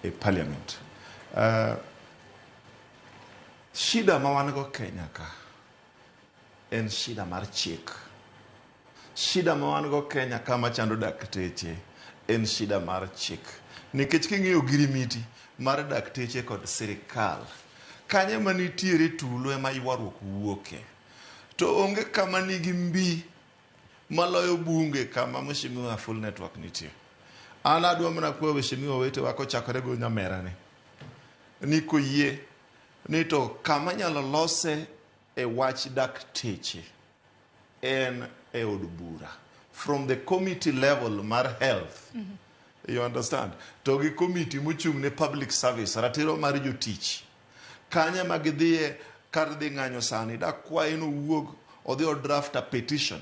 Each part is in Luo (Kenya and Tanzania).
e parliament. Shida ma wan go Kenya ka en shida mar chik. Shida ma wan go Kenya ka machando dakteche en shida mar chik. Nikech king'iyo ogirimiti mar dakteche kod sirikal, kanye ma nitiere tulo ema ywaruok wuoke. To onge kama nigi mbi maloyo bunge kama Mheshimiwa Full Network nitie. An adwa mana kwayo Mheshimiwa wetewa kochakore go nyamera ni, ni koyie ni to kama nyalo lose e wach dakteche en e od bura from the committee level mar health, you understand, to gi committee mochung' ne public service, ratiro mar jotich, kanye ma gidhiye kar dhi ng'anyo sani. Dakwaye nowuog odhi o draft a petition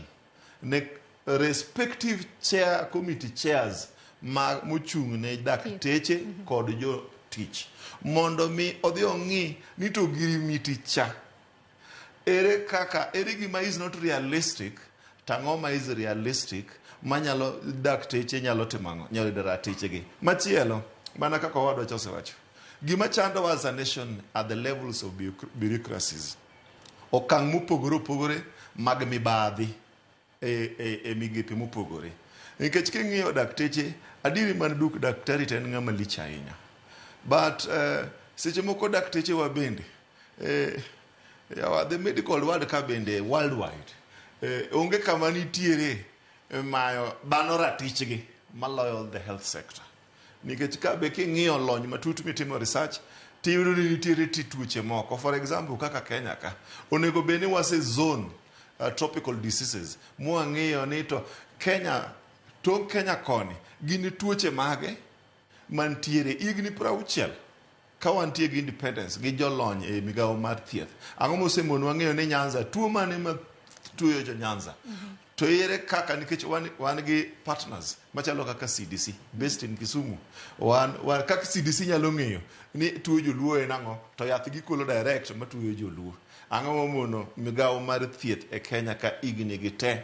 ne respective chair committee chairs ma mochung' ne dakteche kod jotich mondo mi odhi ong'i ni to girimiti cha ere kaka ere gima is not realistic to ang'o ma is realistic manyalo dakteche nyalo timo ang'o, nyalo yudo ratichegi. Machielo, mana kaka owadwa cha osewacho, gima chandowa as a nation are the levels of bureaucracies, okang' mopogore opogore mag mibadhi e migepe mopogore. Nikech king'iyo dakteche, adieri man duk daktari to en ng'ama lich ahinya, but seche moko dakteche wa bende, yawa, the medical world ka bende worldwide, onge kama nitiere mayo dhano ratichgi maloyo the health sector. Nikech ka be king'iyo lony matut mitimo research, tiyudo ni nitiere ti tuoche moko, for example kaka Kenya ka onego bed ni wase zone tropical diseases mwang'iyo ni to Kenya, tong' Kenya koni gin tuoche mage mantiere. Higni 60 ka wantie gi independence gi jolony e migawo mar thieth, ang'o mosemonwa ng'eyo ni Nyanza tuo mane ma tuoyo jo Nyanza? To ere kaka? Nikech wan gi partners machalo kaka CDC based in Kisumu. Wan kaka CDC nyalo ng'eyo ni tuo joluo en ang'o to yath gikolo direct matuoyo joluo. Ang'o momono migawo mar thieth e Kenya ka higni gi te?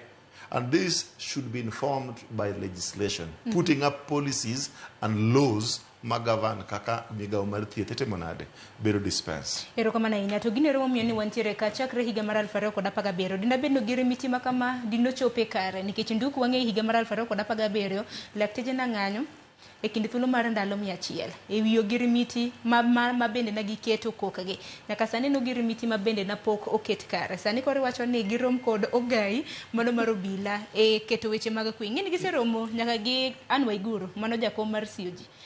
And this should be informed by legislation, putting up policies and laws ma govern kaka migawo mar thieth itimo nade bedo dispensed. Erokamano ahinya. To gino ero momiyo ni wantiere ka chakre higa mar 2017, dina bed nogirimiti ma kama dinochope kare? Nikech nduk wang'eyo higa mar 2017 lakteche nang'anyo e kind thuolo mar ndalo 100 e wi ogirimiti ma bende ne giketo kokgi. Nyaka sani nogirimiti ma bende napok oket kare. Sani koro iwacho ni girom kod ogai mano mar obila e keto weche mag kwe. Ing'e ni giseromo nyaka gi Anne Waiguru, mano jakom mar COG.